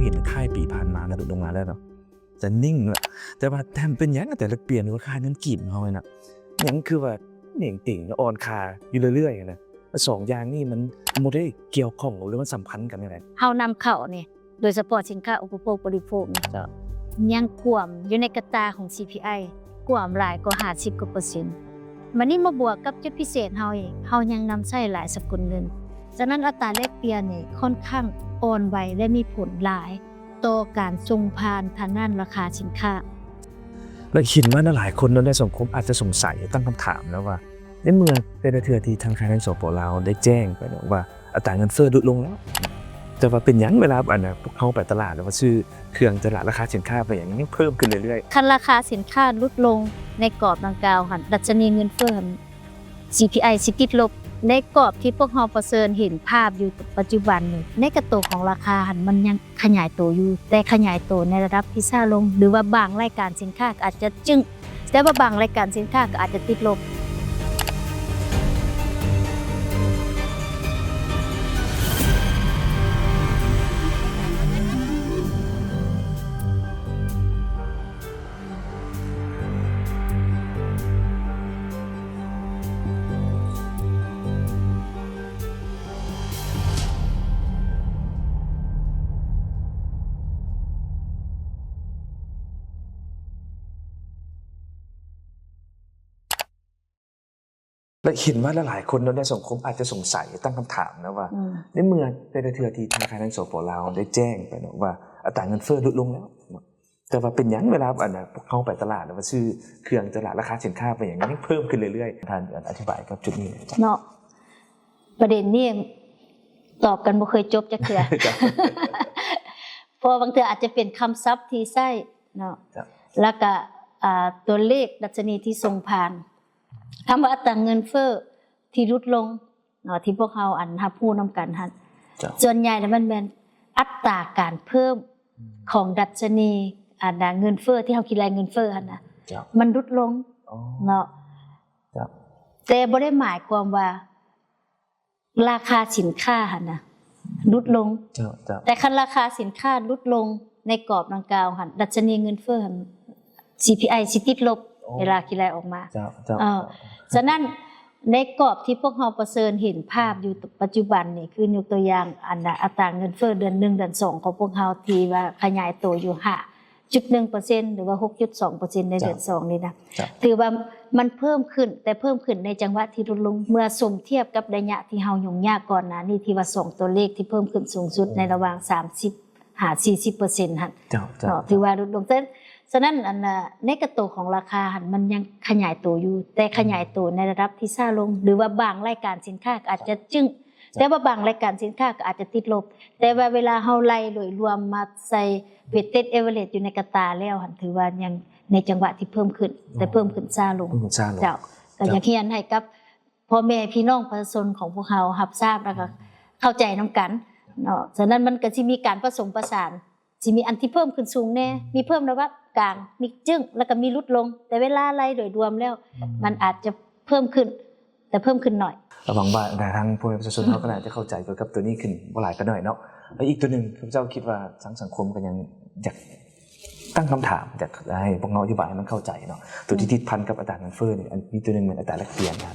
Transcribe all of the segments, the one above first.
ເຫັນທ້າຍປີຜ່ານມານະ ຫຼຸດລົງມາແລ້ວເນາະ ຈະນິ່ງແລ້ວ ແຕ່ວ່າແຕ່ເປັນຫຍັງແຕ່ລະເດືອນ ຫຼືວ່າຄ່າເງິນກີບເຮົານີ້ນະ ຍັງຄືວ່າເໜັງເຕັງ ອ່ອນຄ່າຢູ່ເລື້ອຍໆນະ. ສອງຢ່າງນີ້ມັນບໍ່ໄດ້ກ່ຽວຂ້ອງ ຫຼືມັນສຳພັນກັນຈັ່ງໃດ? ເຮົານຳເຂົ້ານີ້ ໂດຍສະເພາະສິນຄ້າອຸປະໂພກບໍລິໂພກນີ້ ເຈົ້າ ຍັງກວມຢູ່ໃນກະຕ່າຂອງ ຊີພີໄອ ກວມຫຼາຍກວ່າຫ້າສິບກວ່າເປີເຊັນ. ບາດນີ້ມາບວກກັບຈຸດພິເສດເຮົາອີກ ເຮົາຍັງນຳໃຊ້ຫຼາຍສະກຸນເງິນ. ສະນັ້ນອັດຕາແລກປ່ຽນນີ້ຄ່ອນຂ້າງອ່ອນໄຫວ ແລະ ມີຜົນຫຼາຍຕໍ່ການສົ່ງຜ່ານທາງດ້ານລາຄາສິນຄ້າ. ແລະ ເຫັນວ່າຫຼາຍໆຄົນເນາະ ໃນສັງຄົມອາດຈະສົງໄສ ຕັ້ງຄຳຖາມນະວ່າ ໃນເມື່ອແຕ່ລະເທື່ອທີ່ທະນາຄານແຫ່ງ ສປ ລາວ ໄດ້ແຈ້ງໄປເນາະວ່າ ອັດຕາເງິນເຟີ້ຫຼຸດລົງແລ້ວ. ແຕ່ວ່າເປັນຫຍັງເວລາ ອັນນ່າ ພວກເຮົາໄປຕະຫຼາດ ຫຼືວ່າຊື້ເຄື່ອງຕະຫຼາດ ລາຄາສິນຄ້າເປັນຫຍັງຍັງເພີ່ມຂຶ້ນເລື້ອຍໆ? ຄັນລາຄາສິນຄ້າຫຼຸດລົງໃນກອບດັ່ງກ່າວຫັ້ນ ດັດຊະນີເງິນເຟີ້ຫັ້ນ ຊີພີໄອ ຊິຕິດລົບ. ໃນກອບທີ່ພວກເຮົາປະເຊີນເຫັນພາບຢູ່ປັດຈຸບັນນີ້ ໃນກະໂຕຂອງລາຄາຫັ້ນ ມັນຍັງຂະຫຍາຍໂຕຢູ່ ແຕ່ຂະຫຍາຍໂຕໃນລະດັບທີ່ຊ້າລົງ ຫຼືວ່າບາງລາຍການສິນຄ້າກໍອາດຈະຈຶ້ງ ແຕ່ວ່າບາງລາຍການສິນຄ້າກໍອາດຈະຕິດລົບ. ແລະ ເຫັນວ່າຫຼາຍໆຄົນເນາະ ໃນສັງຄົມອາດຈະສົງໄສ ຕັ້ງຄຳຖາມນະວ່າ ອືມ ໃນເມື່ອແຕ່ລະເທື່ອທີ່ທະນາຄານແຫ່ງ ສປ ລາວ ໄດ້ແຈ້ງໄປເນາະວ່າ ອັດຕາເງິນເຟີ້ຫຼຸດລົງແລ້ວເນາະ ແຕ່ວ່າເປັນຫຍັງເວລາ ອັນນ່າ ພວກເຮົາໄປຕະຫຼາດ ຫຼືວ່າຊື້ເຄື່ອງຕະຫຼາດ ລາຄາສິນຄ້າເປັນຫຍັງຍັງເພີ່ມຂຶ້ນເລື້ອຍໆ? ທ່ານອະທິບາຍກັບຈຸດນີ້ເນາະ. ປະເດັນນີ້ຕອບກັນບໍ່ເຄີຍຈົບຈັກເທື່ອ ເພາະວ່າບາງເທື່ອອາດຈະເປັນຄຳສັບທີ່ໃຊ້ເນາະ ແລ້ວກະ ອ່າ ຕົວເລກດັດຊະນີທີ່ສົ່ງຜ່ານ ຄຳວ່າອັດຕາເງິນເຟີ້ທີ່ຫຼຸດລົງເນາະ ທີ່ພວກເຮົາ ອັນ ຮັບຮູ້ນຳກັນຫັ້ນ ສ່ວນໃຫຍ່ແລ້ວມັນແມ່ນອັດຕາການເພີ່ມ ອືມ ຂອງດັດຊະນີ ອັນນ່າ ເງິນເຟີ້ ທີ່ເຮົາຄິດໄລ່ເງິນເຟີ້ຫັ້ນນະ ມັນຫຼຸດລົງເນາະ ແຕ່ບໍ່ໄດ້ໝາຍຄວາມວ່າ ລາຄາສິນຄ້າຫັ້ນນະຫຼຸດລົງ ເຈົ້າ ເຈົ້າ ແຕ່ຄັນລາຄາສິນຄ້າຫຼຸດລົງໃນກອບດັ່ງກ່າວຫັ້ນ ດັດຊະນີເງິນເຟີ້ຫັ້ນ ຊີພີໄອ ຊິຕິດລົບ ເວລາທີ່ໄລ່ອອກມາ ເຈົ້າ ເຈົ້າ ເອີ ສະນັ້ນໃນກອບທີ່ພວກເຮົາປະເຊີນເຫັນພາບຢູ່ປັດຈຸບັນນີ້ ຄືຍົກຕົວຢ່າງ ອັນ ອັດຕາເງິນເຟີ້ເດືອນໜຶ່ງ ເດືອນສອງຂອງພວກເຮົາ ທີ່ວ່າຂະຫຍາຍໂຕຢູ່ຫ້າຈຸດໜຶ່ງເປີເຊັນ ຫຼືວ່າຫົກຈຸດສອງເປີເຊັນໃນເດືອນສອງນີ້ນະ ຖືວ່າມັນເພີ່ມຂຶ້ນ ແຕ່ເພີ່ມຂຶ້ນໃນຈັງຫວະທີ່ຫຼຸດລົງ ເມື່ອສົມທຽບກັບໄລຍະທີ່ເຮົາຫຍຸ້ງຍາກກ່ອນໜ້ານີ້ ທີ່ວ່າສອງຕົວເລກທີ່ເພີ່ມຂຶ້ນສູງສຸດໃນລະຫວ່າງສາມສິບຫາສີ່ສິບເປີເຊັນຫັ້ນ ເຈົ້າ ເຈົ້າ ເນາະ ຖືວ່າຫຼຸດລົງ. ສະນັ້ນ ອັນ ໃນກະໂຕຂອງລາຄາຫັ້ນ ມັນຍັງຂະຫຍາຍໂຕຢູ່ ແຕ່ຂະຫຍາຍໂຕໃນລະດັບທີ່ຊ້າລົງ ຫຼືວ່າບາງລາຍການສິນຄ້າກໍອາດຈະຈຶ້ງ ແຕ່ວ່າບາງລາຍການສິນຄ້າກໍອາດຈະຕິດລົບ ແຕ່ວ່າເວລາເຮົາໄລ່ໂດຍລວມມາໃສ່ weighted average ຢູ່ໃນກະຕາແລ້ວຫັ້ນ ຖືວ່າຍັງໃນຈັງຫວະທີ່ເພີ່ມຂຶ້ນ ແຕ່ເພີ່ມຂຶ້ນຊ້າລົງ ເພີ່ມຂຶ້ນຊ້າລົງ ເຈົ້າ ກໍຢາກຮຽນໃຫ້ກັບພໍ່ແມ່ພີ່ນ້ອງປະຊາຊົນຂອງພວກເຮົາຮັບຊາບ ແລ້ວກໍເຂົ້າໃຈນຳກັນເນາະ. ສະນັ້ນມັນກໍຊິມີການປະສົມປະສານ ຊິມີອັນທີ່ເພີ່ມຂຶ້ນສູງແດ່ ມີເພີ່ມລະດັບກາງ ມີຈຶ້ງ ແລ້ວກໍມີຫຼຸດລົງ ແຕ່ເວລາໄລ່ໂດຍລວມແລ້ວ ມັນອາດຈະເພີ່ມຂຶ້ນ ແຕ່ເພີ່ມຂຶ້ນໜ້ອຍ. ຫວັງວ່າທາງພໍ່ແມ່ປະຊາຊົນເຮົາກໍໜ້າຈະເຂົ້າໃຈກ່ຽວກັບຕົວນີ້ຂຶ້ນບໍ່ຫຼາຍກໍໜ້ອຍເນາະ. ແລະ ອີກຕົວໜຶ່ງ ຂ້າພະເຈົ້າຄິດວ່າທາງສັງຄົມກໍຍັງຢາກຕັ້ງຄຳຖາມ ຢາກໃຫ້ພວກເຮົາອະທິບາຍໃຫ້ມັນເຂົ້າໃຈເນາະ. ຕົວທີ່ຕິດພັນກັບອັດຕາເງິນເຟີ້ນີ້ ອັນ ມີຕົວໜຶ່ງແມ່ນອັດຕາແລກປ່ຽນນະ.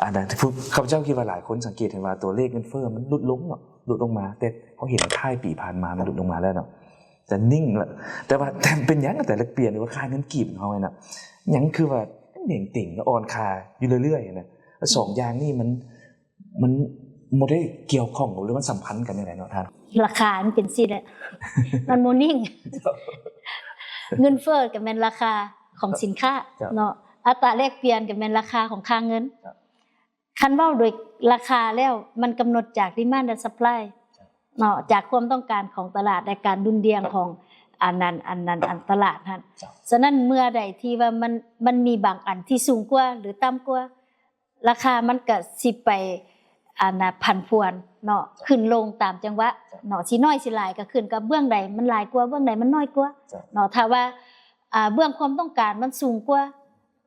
ອັນນັ້ນ ຂ້າພະເຈົ້າຄິດວ່າຫຼາຍຄົນສັງເກດເຫັນວ່າຕົວເລກເງິນເຟີ້ມັນຫຼຸດລົງເນາະ ຫຼຸດລົງມາ ແຕ່ເຮົາເຫັນທ້າຍປີຜ່ານມາມັນຫຼຸດລົງມາແລ້ວເນາະ ຈະນິ່ງແລ້ວ ແຕ່ວ່າແຕ່ເປັນຫຍັງແຕ່ລະເດືອນ ຫຼືວ່າຄ່າເງິນກີບເຮົານີ້ນະ ຍັງຄືວ່າເໜັງເຕັງ ອ່ອນຄ່າຢູ່ເລື້ອຍໆນະ. ສອງຢ່າງນີ້ມັນ ມັນບໍ່ໄດ້ກ່ຽວຂ້ອງ ຫຼືມັນສຳພັນກັນຈັ່ງໃດເນາະທ່ານ? ລາຄາມັນເປັນຊີ້ແຫຼະ ມັນບໍ່ນິ່ງ ເງິນເຟີ້ກໍແມ່ນລາຄາຂອງສິນຄ້າເນາະ ອັດຕາແລກປ່ຽນກໍແມ່ນລາຄາຂອງຄ່າເງິນ. ຄັນເວົ້າໂດຍລາຄາແລ້ວ ມັນກຳນົດຈາກ demand ແລະ supply ເນາະ ຈາກຄວາມຕ້ອງການຂອງຕະຫຼາດ ແລະ ການດຸ່ນດ່ຽງຂອງອັນນັ້ນ ອັນນັ້ນ ອັນຕະຫຼາດຫັ້ນ. ສະນັ້ນເມື່ອໃດທີ່ວ່າມັນ ມັນມີບາງອັນທີ່ສູງກວ່າ ຫຼື ຕ່ຳກວ່າ ລາຄາມັນກະຊິໄປ ອັນນ່າ ຜັນຜວນເນາະ ຂຶ້ນລົງຕາມຈັງຫວະເນາະ ຊິໜ້ອຍຊິຫຼາຍກະຂຶ້ນກັບເບື້ອງໃດມັນຫຼາຍກວ່າ ເບື້ອງໃດມັນໜ້ອຍກວ່າເນາະ. ຖ້າວ່າ ອ່າ ເບື້ອງຄວາມຕ້ອງການມັນສູງກວ່າ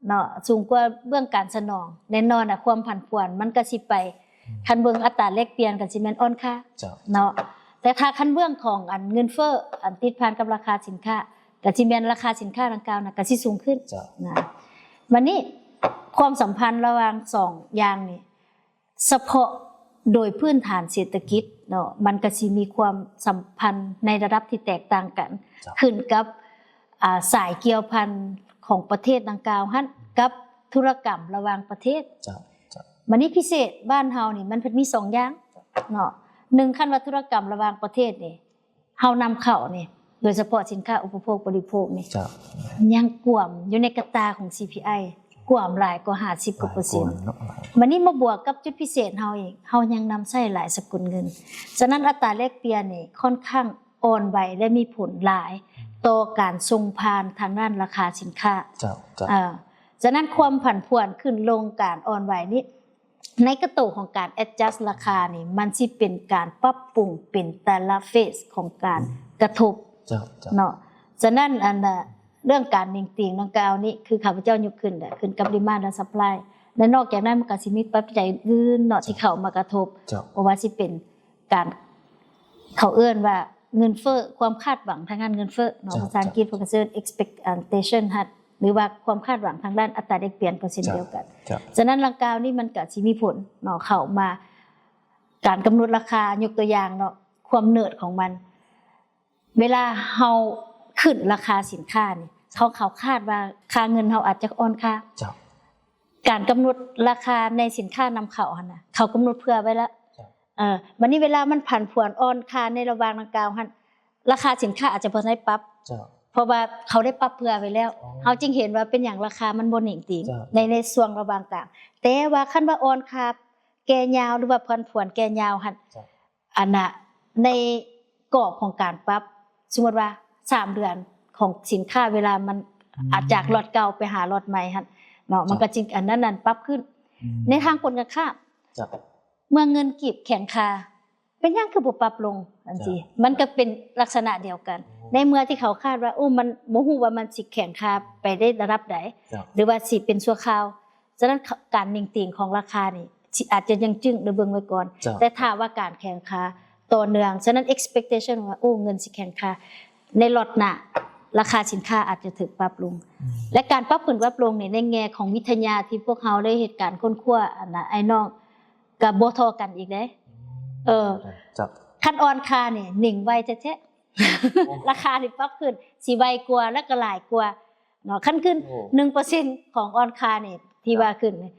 ເນາະ ສູງກວ່າເບື້ອງການສະໜອງ ແນ່ນອນນະ ຄວາມຜັນຜວນມັນກະຊິໄປ ອືມ ຄັນເບິ່ງອັດຕາແລກປ່ຽນກະຊິແມ່ນອ່ອນຄ່າເນາະ. ຕ່ຖ້າຄັນເບື້ອງຂອງອັນເງິນເຟີ້ ອັນຕິດພັນກັບລາຄາສິນຄ້າ ກໍຊິແມ່ນລາຄາສິນຄ້າດັ່ງກ່າວນະ ກໍຊິສູງຂຶ້ນ ເຈົ້າ ນະ. ບັດນີ້ ຄວາມສຳພັນລະຫວ່າງສອງຢ່າງນີ້ ສະເພາະໂດຍພື້ນຖານເສດຖະກິດເນາະ ມັນກໍຊິມີຄວາມສຳພັນໃນລະດັບທີ່ແຕກຕ່າງກັນ ເຈົ້າ ຂຶ້ນກັບ ອ່າ ສາຍກ່ຽວພັນຂອງປະເທດດັ່ງກ່າວຫັ້ນ ກັບທຸລະກຳລະຫວ່າງປະເທດ. ເຈົ້າ ເຈົ້າ ບັດນີ້ພິເສດບ້ານເຮົານີ້ ມັນເພິ່ນມີສອງຢ່າງເນາະ. ໜຶ່ງ ຄັນວ່າທຸລະກຳລະຫວ່າງປະເທດນີ້ ເຮົານຳເຂົ້ານີ້ ໂດຍສະເພາະສິນຄ້າອຸປະໂພກບໍລິໂພກນີ້ ເຈົ້າ ຍັງກວມຢູ່ໃນກະຕ່າຂອງ ຊີພີໄອ ກວມຫຼາຍກວ່າຫ້າສິບກວ່າເປີເຊັນ. ບັດນີ້ມາບວກກັບຈຸດພິເສດເຮົາອີກ ເຮົາຍັງນຳໃຊ້ຫຼາຍສະກຸນເງິນ. ສະນັ້ນ ອັດຕາແລກປ່ຽນນີ້ຄ່ອນຂ້າງອ່ອນໄຫວ ແລະ ມີຜົນຫຼາຍຕໍ່ການສົ່ງຜ່ານທາງດ້ານລາຄາສິນຄ້າ. ເຈົ້າ ເຈົ້າ ເອີ ສະນັ້ນ ຄວາມຜັນຜວນຂຶ້ນລົງ ການອ່ອນໄຫວນີ້ ໃນກະໂຕຂອງການ adjust ລາຄານີ້ ມັນຊິເປັນການປັບປຸງເປັນແຕ່ລະ phase ຂອງການ ອືມ ກະທົບ ເຈົ້າ ເຈົ້າ ເນາະ. ສະນັ້ນ ອັນ ເລື່ອງການເໜັງຕີງດັ່ງກ່າວນີ້ ຄືຂ້າພະເຈົ້າຍົກຂຶ້ນແຫຼະ ຂຶ້ນກັບ demand ແລະ supply ແລະ ນອກຈາກນັ້ນ ມັນກໍຊິມີປັດໄຈອື່ນເນາະ ເຈົ້າ ທີ່ເຂົ້າມາກະທົບ ເຈົ້າ ບໍ່ວ່າຊິເປັນ ການ ເຂົາເອີ້ນວ່າເງິນເຟີ້ ຄວາມຄາດຫວັງທາງດ້ານເງິນເຟີ້ເນາະ ເຈົ້າ ພາສາອັງກິດ ເຈົ້າ ເພິ່ນກໍເອີ້ນ expectation ຫັ້ນ ຫຼືວ່າຄວາມຄາດຫວັງທາງດ້ານອັດຕາແລກປ່ຽນກໍເຊັ່ນ ເຈົ້າ ດຽວກັນ. ເຈົ້າ ສະນັ້ນ ດັ່ງກ່າວນີ້ມັນກໍຊິມີຜົນເນາະ ເຂົ້າມາ ການກຳນົດລາຄາ ຍົກຕົວຢ່າງເນາະ ຄວາມເນີດຂອງມັນ ເວລາເຮົາຂຶ້ນລາຄາສິນຄ້ານີ້ ເຂົາ ເຂົາຄາດວ່າຄ່າເງິນເຮົາອາດຈະອ່ອນຄ່າ. ເຈົ້າ ການກຳນົດລາຄາໃນສິນຄ້ານຳເຂົ້າຫັ້ນນະ ເຂົາກຳນົດເຜື່ອໄວ້ແລ້ວ. ເຈົ້າ ເອີ ບັດນີ້ເວລາມັນຜັນຜວນອ່ອນຄ່າໃນລະຫວ່າງດັ່ງກ່າວຫັ້ນ ລາຄາສິນຄ້າອາດຈະບໍ່ໄດ້ປັບ. ເຈົ້າ ເພາະວ່າເຂົາໄດ້ປັບເຜື່ອໄວ້ແລ້ວ. ອໍ ເຮົາຈຶ່ງເຫັນວ່າເປັນຫຍັງລາຄາມັນບໍ່ເໜັງຕີງ ເຈົ້າ ໃນ ໃນຊ່ວງລະຫວ່າງກາງ. ແຕ່ວ່າຄັນວ່າອ່ອນຄ່າແກ່ຍາວ ຫຼືວ່າຜັນຜວນແກ່ຍາວຫັ້ນ ເຈົ້າ ອັນນະ ໃນກອບຂອງການປັບ ສົມມຸດວ່າສາມເດືອນຂອງສິນຄ້າ ເວລາມັນ ອືມ ອາດຈາກລັອດເກົ່າໄປຫາລັອດໃໝ່ຫັ້ນເນາະ ເຈົ້າ ມັນກໍຈຶ່ງ ອັນນັ້ນນັ້ນປັບຂຶ້ນ. ອືມ ໃນທາງກົນກັນຂ້າມ ເຈົ້າ ເມື່ອເງິນກີບແຂງຄ່າ ເປັນຫຍັງຄືບໍ່ປັບລົງ? ອັນຊີ້ ເຈົ້າ ມັນກໍເປັນລັກສະນະດຽວກັນ. ໂອ້ ໃນເມື່ອທີ່ເຂົາຄາດວ່າ ໂອ້ ມັນ ບໍ່ຮູ້ວ່າມັນຊິແຂງຄ່າໄປໄດ້ລະດັບໃດ ເຈົ້າ ຫຼືວ່າຊິເປັນຊົ່ວຄາວ. ສະນັ້ນ ການເໜັງຕີງຂອງລາຄານີ້ ຊິ ອາດຈະຍັງຈຶ້ງ ຫຼືເບິ່ງໄວ້ກ່ອນ. ເຈົ້າ ແຕ່ຖ້າວ່າການແຂງຄ່າຕໍ່ເນື່ອງ ສະນັ້ນ expectation ວ່າ ໂອ້ ເງິນຊິແຂງຄ່າ ໃນລັອດໜ້າ ລາຄາສິນຄ້າອາດຈະຖືກປັບລົງ. ອືມ ແລະ ການປັບຂຶ້ນປັບລົງນີ້ ໃນແງ່ຂອງວິທະຍາທີ່ພວກເຮົາໄດ້ເຮັດການຄົ້ນຄວ້າ ອັນນະ ອ້າຍນ້ອງ ກໍບໍ່ທໍ່ກັນອີກເດ້. ອືມ ເອີ ເຈົ້າ ຄັນອ່ອນຄ່ານີ້ ໜິງໄວແທ້ໆ. ໂອ້ ລາຄາທີ່ປັບຂຶ້ນ ຊິໄວກວ່າ ແລະ ກໍຫຼາຍກວ່າເນາະ. ຄັນຂຶ້ນ ໂອ້ ໜຶ່ງເປີເຊັນຂອງອ່ອນຄ່ານີ້ ທີ່ ເຈົ້າ ວ່າຂຶ້ນນີ້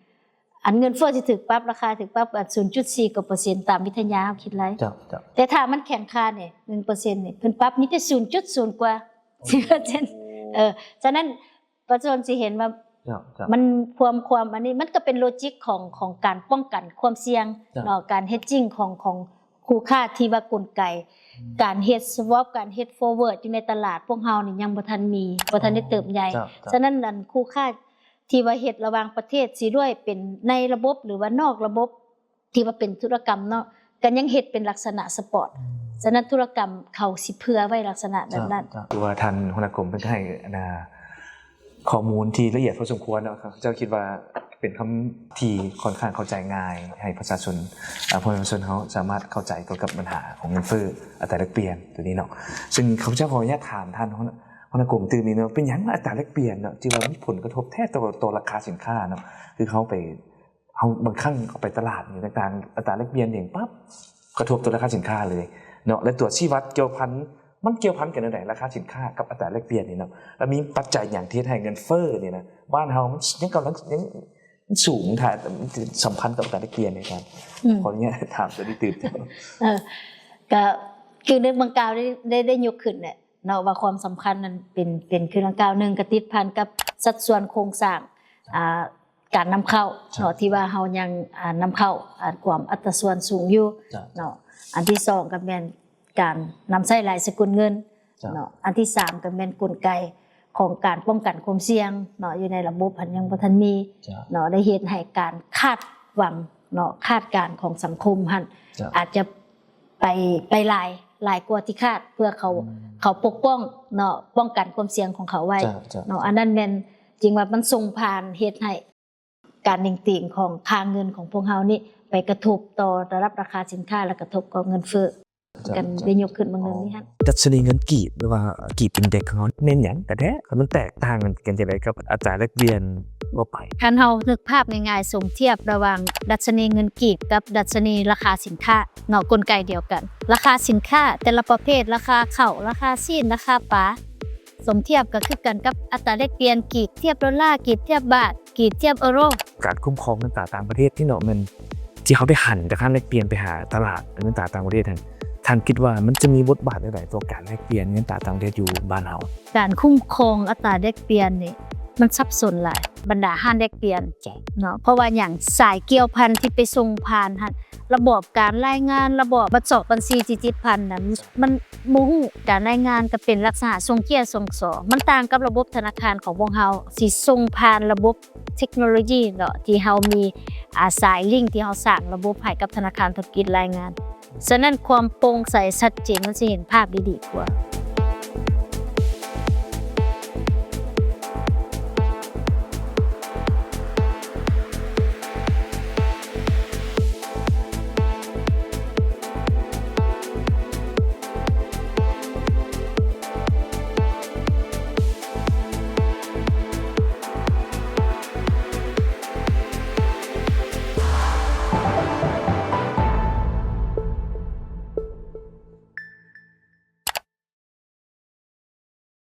ອັນເງິນເຟີ້ຊິຖືກປັບ ລາຄາຖືກປັບ ອັນ ສູນຈຸດສີ່ກວ່າເປີເຊັນ ຕາມວິທະຍາເຮົາຄິດໄລ່. ເຈົ້າ ເຈົ້າ ແຕ່ຖ້າມັນແຂງຄ່ານີ້ ໜຶ່ງເປີເຊັນນີ້ ເພິ່ນປັບມີແຕ່ສູນຈຸດສູນກວ່າ ໂອ້ ສິບເປີເຊັນ. ເອີ ສະນັ້ນ ປະຊາຊົນຊິເຫັນວ່າ ເຈົ້າ ເຈົ້າ ມັນ ຄວາມ ຄວາມອັນນີ້ ມັນກໍເປັນໂລຈິກຂອງ ຂອງການປ້ອງກັນຄວາມສ່ຽງ ເຈົ້າ ເນາະ ການ hedging ຂອງ ຂອງຄູ່ຄ້າທີ່ວ່າກົນໄກ ອືມ ການເຮັດ swap ການເຮັດ forward ຢູ່ໃນຕະຫຼາດພວກເຮົານີ້ຍັງບໍ່ທັນມີ ບໍ່ທັນໄດ້ເຕີບໃຫຍ່. ເຈົ້າ ເຈົ້າ ສະນັ້ນ ອັນຄູ່ຄ້າທີ່ວ່າເຮັດລະຫວ່າງປະເທດ ຊິດ້ວຍເປັນໃນລະບົບ ຫຼືວ່ານອກລະບົບ ທີ່ວ່າເປັນທຸລະກຳເນາະ ກໍຍັງເຮັດເປັນລັກສະນະສະປອດ. ອືມ ສະນັ້ນທຸລະກຳເຂົາຊິເຜື່ອໄວ້ລັກສະນະແບບນັ້ນ. ເຈົ້າ ເຈົ້າ ຄືວ່າທ່ານຫົວໜ້າກົມເພິ່ນກໍໃຫ້ ອັນນ່າ ຂໍ້ມູນທີ່ລະອຽດພໍສົມຄວນເນາະ. ເຈົ້າຄິດວ່າເປັນຄຳທີ່ຂ້ອນຂ້າງເຂົ້າໃຈງ່າຍ ໃຫ້ປະຊາຊົນ ອາ ພໍ່ແມ່ປະຊາຊົນເຮົາສາມາດເຂົ້າໃຈກ່ຽວກັບບັນຫາຂອງເງິນເຟີ້ ອັດຕາແລກປ່ຽນຕົວນີ້ເນາະ. ຊຶ່ງຂ້າພະເຈົ້າຂໍອະນຸຍາດຖາມທ່ານຫົວໜ້າ ຫົວໜ້າກົມຕື່ມອີກເນາະ ເປັນຫຍັງອັດຕາແລກປ່ຽນເນາະ ຈຶ່ງວ່າມີຜົນກະທົບແທ້ຕໍ່ ຕໍ່ລາຄາສິນຄ້າເນາະ? ຄືເຮົາໄປ ເຮົາບາງຄັ້ງເຮົາໄປຕະຫຼາດຫຍັງຕ່າງໆ ອັດຕາແລກປ່ຽນເອງປັບ ກະທົບຕໍ່ລາຄາສິນຄ້າເລີຍເນາະ. ແລະ ຕົວຊີ້ວັດກ່ຽວພັນ ມັນກ່ຽວພັນກັນແນວໃດ ລາຄາສິນຄ້າກັບອັດຕາແລກປ່ຽນນີ້ເນາະ? ແລ້ວມີປັດໄຈຫຍັງທີ່ເຮັດໃຫ້ເງິນເຟີ້ນີ້ນະ ບ້ານເຮົາມັນຍັງກຳລັງ ຍັງ ມັນສູງ ຖ້າສຳພັນກັບອັດຕາແລກປ່ຽນນີ້ ທ່ານ ອືມ ຂໍອະນຸຍາດຖາມຕົວນີ້ຕື່ມ. ເອີ ກະຄືໃນເບື້ອງກ່າວໄດ້ ໄດ້ ໄດ້ຍົກຂຶ້ນແຫຼະ ເນາະ ວ່າຄວາມສຳຄັນນັ້ນເປັນ ເປັນຄືດັ່ງກ່າວ ໜຶ່ງ ກະຕິດພັນກັບສັດສ່ວນໂຄງສ້າງ ອ່າ ການນຳເຂົ້າເນາະ ເຈົ້າ ທີ່ວ່າເຮົາຍັງ ອ່າ ນຳເຂົ້າ ອ່າ ກວມອັດຕາສ່ວນສູງຢູ່ ເຈົ້າ ເນາະ. ອັນທີສອງກໍແມ່ນການນຳໃຊ້ຫຼາຍສະກຸນເງິນ ເຈົ້າ ເນາະ. ອັນທີສາມກໍແມ່ນກົນໄກຂອງການປ້ອງກັນຄວາມສ່ຽງເນາະ ຢູ່ໃນລະບົບຫັ້ນຍັງບໍ່ທັນມີ ເຈົ້າ ເນາະ ໄດ້ເຮັດໃຫ້ການຄາດຫວັງເນາະ ຄາດການຂອງສັງຄົມຫັ້ນ ເຈົ້າ ອາດຈະ ໄປ ໄປຫຼາຍ ຫຼາຍກວ່າທີ່ຄາດ ເພື່ອເຂົາ ອືມ ເຂົາປົກປ້ອງເນາະ ປ້ອງກັນຄວາມສ່ຽງຂອງເຂົາໄວ້ ເຈົ້າ ເຈົ້າ ເນາະ. ເຈົ້າ ອັນນັ້ນແມ່ນຈຶ່ງວ່າມັນສົ່ງຜ່ານເຮັດໃຫ້ການເໜັງຕີງຂອງຄ່າເງິນຂອງພວກເຮົານີ້ ໄປກະທົບຕໍ່ລະດັບລາຄາສິນຄ້າ ແລະ ກະທົບຕໍ່ເງິນເຟີ້. ກັນໄດ້ຍົກຂຶ້ນເບິ່ງເລື່ອງນີ້ຫັ້ນ. ດັດຊະນີເງິນກີບ ຫຼືວ່າກີບອິນເດັກຂອງເຮົາແມ່ນຫຍັງກັນແທ້? ແລ້ວມັນແຕກຕ່າງກັນຈັ່ງໃດກັບອັດຕາແລກປ່ຽນທົ່ວໄປ? ຄັນເຮົານຶກພາບງ່າຍໆ ສົມທຽບລະຫວ່າງດັດຊະນີເງິນກີບກັບດັດຊະນີລາຄາສິນຄ້າເນາະ, ກົນໄກດຽວກັນ. ລາຄາສິນຄ້າແຕ່ລະປະເພດ, ລາຄາເຂົ້າ, ລາຄາຊີ້ນ, ລາຄາປາ, ສົມທຽບກໍຄືກັນກັບອັດຕາແລກປ່ຽນ ກີບທຽບໂດລາ, ກີບທຽບບາດ, ກີບທຽບເອີໂຣ. ການຄຸ້ມຄອງເງິນຕາຕ່າງປະເທດນີ້ເນາະ ແມ່ນທີ່ເຮົາໄດ້ຫັນຈາກຮ້ານແລກປ່ຽນໄປຫາຕະຫຼາດເງິນຕາຕ່າງປະເທດຫັ້ນ ທ່ານຄິດວ່າມັນຈະມີບົດບາດແນວໃດຕໍ່ການແລກປ່ຽນເງິນຕາຕ່າງປະເທດຢູ່ບ້ານເຮົາ? ການຄຸ້ມຄອງອັດຕາແລກປ່ຽນນີ້ມັນສັບສົນຫຼາຍ ບັນດາຮ້ານແລກປ່ຽນເນາະ. ເພາະວ່າຫຍັງ? ສາຍກ່ຽວພັນທີ່ໄປສົ່ງຜ່ານຫັ້ນ ລະບອບການລາຍງານ, ລະບອບບັດເຊາະບັນຊີທີ່ຕິດພັນນັ້ນ ມັນບໍ່ຮູ້. ການລາຍງານກໍເປັນລັກສະນະສົ່ງເຈ້ຍສົ່ງຊໍ. ມັນຕ່າງກັບລະບົບທະນາຄານຂອງພວກເຮົາ ຊິສົ່ງຜ່ານລະບົບເທັກໂນໂລຢີເນາະ ທີ່ເຮົາມີ ອາ ສາຍລິງທີ່ເຮົາສ້າງລະບົບໃຫ້ກັບທະນາຄານທຸລະກິດລາຍງານ. ສະນັ້ນຄວາມໂປ່ງໃສຊັດເຈນ ມັນຊິເຫັນພາບໄດ້ດີກວ່າ.